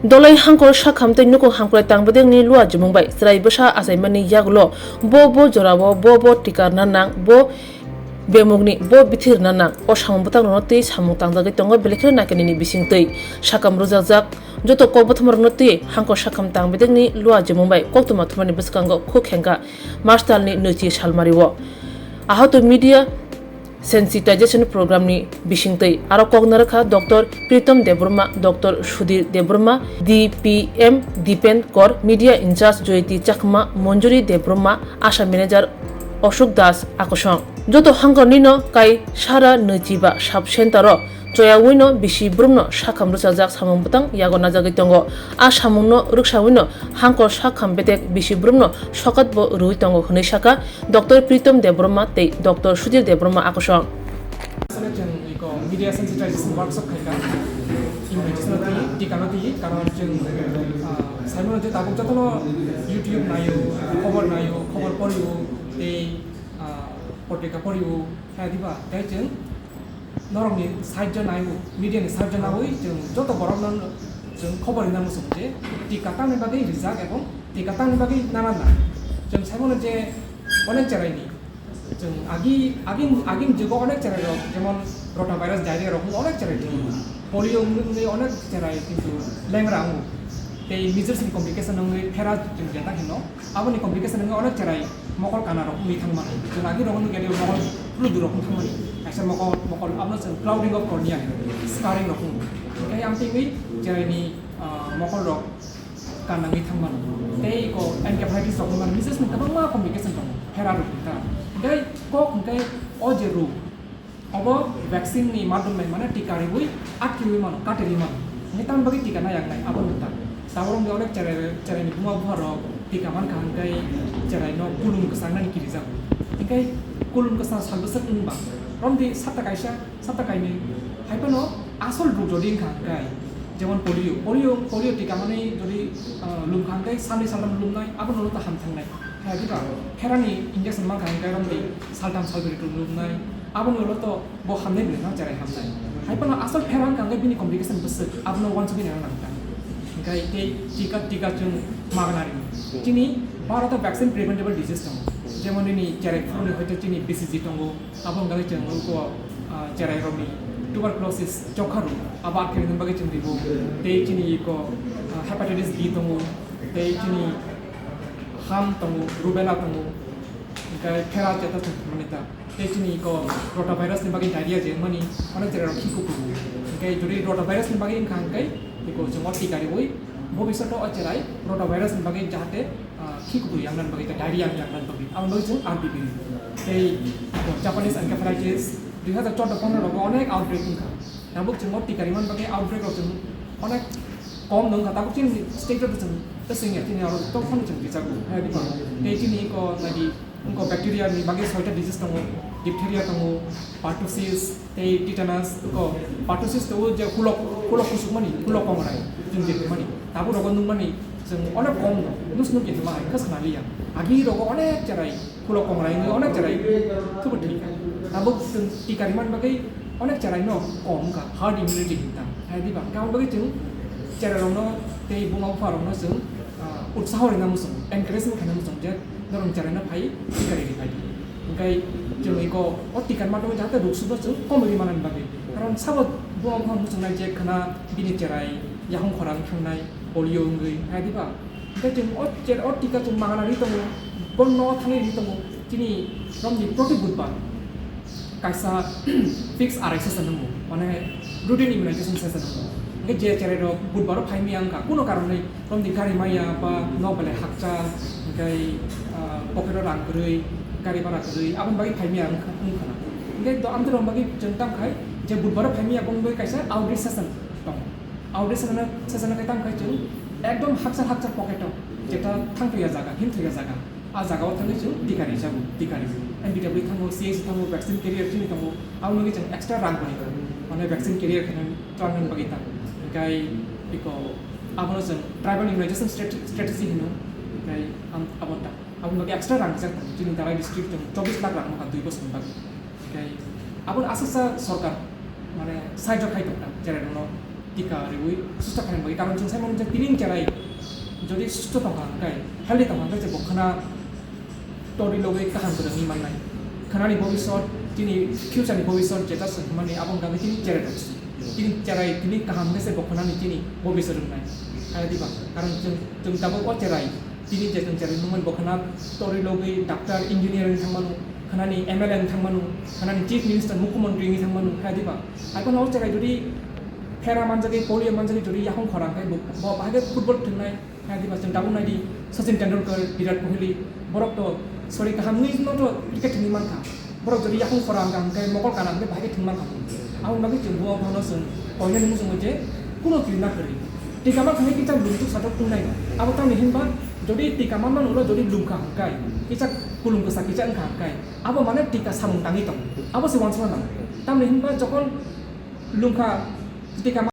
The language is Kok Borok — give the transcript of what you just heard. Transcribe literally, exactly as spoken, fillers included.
Dolai hangkor sakham tei nukung hamkrai tangbedekni lua jumung bai chwrai bwsa achaimani yagulo bo bo jorao bo bo tika rwna nang, bo bemukni bo bithi rwna nang. O samung bwtangrokno twi samung tangjagwi tongo belai kheno naikanini bisingtwi. Sakham rwjakjak joto kokbothomarokno twi hangkor sakham tangbedekni lua jumung bai koktwma thumani bwskango khuk khengkha March talni nwichi salmario. Ahato media sensitization program ni bisingtwi aro kok narwkha Doctor Pritom Debbarma, Doctor Sudhir Debbarma, D P M Dipen Kor, media in charge Jyoti Chakma, Manjuri Debbarma, Asha manager Ashok Das Akosong. Joto hangkornino kai sara nwichiba sub center o choyawino bisi brumno sakham rwchajak samung bwtang yago najagwi tongo. A samungno rwksawino hangkor sakham bedek bisi brumno sokat bo rwui tongo hwnwi sakha Doctor Pritom Debbarma tei Doctor Sudhir Debbarma Akosong. Asole chwng iko media sensitization workshop khaikha. Immunization no twi, tika no twi, karon chwng, ah, saimano je tabuk jotono YouTube naio, khobor naio, khobor porio, tei, ah, potrika porio, khe diba, tei chwng norokni side o naiwi, media ni side o naiwi chwng joto borokno chwng khobor rwna muchungo je tika tamni bagwi rijak ebong tika tamni bagwi nana nang. Chwng saimano je onek cheraini chwng agi, agin, agin jugo onek cherai rok jemon rotavirus, diarrhea rok wngwi onek cherai tongo. Polio wngwi onek cherai kintu lengra wngo. Tei measles ni complication wngwi phera chwng jeta hino. Aboni complication wngwi onek cherai mokol kana rok wngwi thangmani. Chwng agi rogo nukya de mokol phludu rok wngwi thangmani. Kaisa mokol, mokol abono chwng clouding of cornea hino, scarring rok wngwi. Tei amtwi wngwi cheraini, ah, mokol rok kanangwi thangmani. Tei iko encephalitis rok wngmani, measles ni kwbangma complication tongo, phera rok ni ta. Tei kok hwnkhe o je rog, Obo vaccine ni madhyom bai mane tika riwi atkiwi mano, katerwi mano. Hingke tamni bagwi tika nayak nai abo nung ta. Tabuk wngkhe onek cherai, cherai ni buma bupha rok tika mankha hingke cherai no kulum kwchang nani kirijago. Hingke kulum kwchang sal bwswk wngba romdi satta kaisa, satta kainwi. Haiphano asol ruk jodi wngkha hingke jemon polio, polio, polio tika manwi jodi, ah, lumkha hingke salnwi saltham lumnai abo no ta hamthangnai. Hai diba, pherani injection mankha hingke romdi saltham salbrwi tum lumnai. Aboni ulo to bo hamnai bwlwi no cherai hamnai. Hai phano asol phera wngkha hwnkhe bini complication bwswk, abono uansugwi naina nang kha. Hwnkhe tei tika, tika chwng magna ringo. Chini baro ta vaccine preventable disease tongo. Jemon nini cherai phuruni hoito chini B C G tongo, abo wngkha chwng uko, ah, cherai rokni tuberculosis chokha rok, abo akhirni bagwi chwng rigo. Tei chini iko, ah, hepatitis B tongo, tei chini ham tongo, rubella tongo, hwnkhe phera cheta chwng thwngmani ta. Tei chini iko rotavirus ni bagwi diarrhea je wngmani, onek cherai rok khi kuphuru. Hingke jodi rotavirus ni bagwi wngkha hingke iko chwng o tika riwi bhobishoto o cherai rotavirus ni bagwi jahate, ah, khi kuphuru yangnani bagwi, diarrhea yangnani bagwi, aboni bagwi chwng R B B ri. Tei iko Japanese encephalitis dui hazar chordo pondro rogo onek outbreak wngkha. Tabuk chwng o tika rimani bagwi outbreak rok chwng onek kom no wngkha. Tabuk chini state o chwng bwswk ya chini aro tongthokno chwng rijago. Hai diba? Tei chini iko nadi Wngkha bacteria ni bagwi soita disease tongo, diphtheria tongo, pertussis tei tetanus, wngkha pertussis to je hulok, hulok kusukmani, hulok kongrai, chwng je hwnmani. Tabuk rogo nukmani chwng onek kom no, nus nuk je hwnma hai, khas khna liya. Agi rogo onek cherai, hulok kongrai wngwi onek cherai, thubu thika. Tabuk chwng tika rimani bagwi onek cherai no kom wngkha, herd immunity hinta. Hai diba, hwnkhe aboni bagwi chwng cherai rokno tei buma bupha rokno chwng, ah, utsaho rwna muchung, encouragement khaina muchung je, norok cherai no phai, tika ri phai. Hingke chwng iko o tika ni madhyome jahate ruk sukno chwng komoi ri manani bagwi. Karon sabo buma bupha muchungnai je khna bini cherai yakhung khorang thwngnai polio wngwi, hai diba? Hingke chwng o cher-, o tika chwng magana ri tongo, bono thangwi ri tongo, chini romni proti budbar. Kaisa fix arai session wngmo, mane routine immunization session wngmo. Hingke je cherai rok budbaro phai maya wngkha, kuno karonwi romni gari maya ba nok belai hakcha, hingke, ah, pocket o rang kwrwi, gari bhara kwrwi, aboni bagwi phai maya wngkha, wngkha na. Hingke do amtwi rok bagwi chwng tamo khai je budbaro phai maya bongwi kaisa outreach session tongo. Outreach session, session khe tamo khai chwng ekdom hakcha hakcha pocket o, jeta thangthokya jaga, himthokya jaga. A jaga o thangwi chwng tika ri jago, tika ri. M B W thango, C H C thango, vaccine carrier chini tongo, abo nugwi chwng extra rang bai, mane vaccine carrier kheno twlangnani bagwi ta. Hingkai iko abono chwng tribal immunization strate-, strategy hino, hingkai am-, abo ta. Aboni bagwi extra rang rijak tongo, chini Dhalai district chwng chobbish lakh rang nokha dui bosor ni bagwi. Hingkai abono aswksa sorkar, mane, sahajyo khai tongkha, cherai rokno. Tika riwi susto khaina bagwi, karon chwng sai mano je tini cherai jodi susto tongkha hwnkhe, healthy tongkha hwnkhe je bo khwna torwi logwi kaham kwrwngwi mannai. Khwnani bobisot, chini future ni bobisot jeta swng hwnmani abo wngkha tini cherai rok. Tini cherai tini kaham hwnkhe se bo khwnani chini bobisot wngnai. Hai diba? Karon chwng, chwng tabuk o cherai tini je chwng cherai nungmani bo khwna torwi logwi doctor, engineer wngwi thangmano, khwnani M L A wngwi thangmano, khwnani chief minister, mukhyamantri wngwi thangmano, hai diba? Hai phano o cherai jodi phera manjagwi, polio manjagwi jodi yakhung khora hwnkhe bo, bo bahai khe football thwngnai, hai diba? Chwng tabuk naidi Sachin Tendulkar, Virat Kohli, borok to sori kaham wngwi no to cricket thwngwi mankha. Borok jodi yakhung khora wngkha hwnkhe mokol kana hwnkhe bahai khe thwngma kha. Aboni bagwi chwng bo bono chwng koinani muchungo je kuno twi na kwrwi. Tika ma thangwi kisa lungchuk sajak tongnai no. Abo tamni hinba jodi tika ma mano ulo jodi lungkha hwnkhe kisa kulung kwsa kisa wngkha hwnkhe abo mane tika samung tangwi tongo. Abo se wansukna nango. Tamni hinba jokhon lungkha tika ma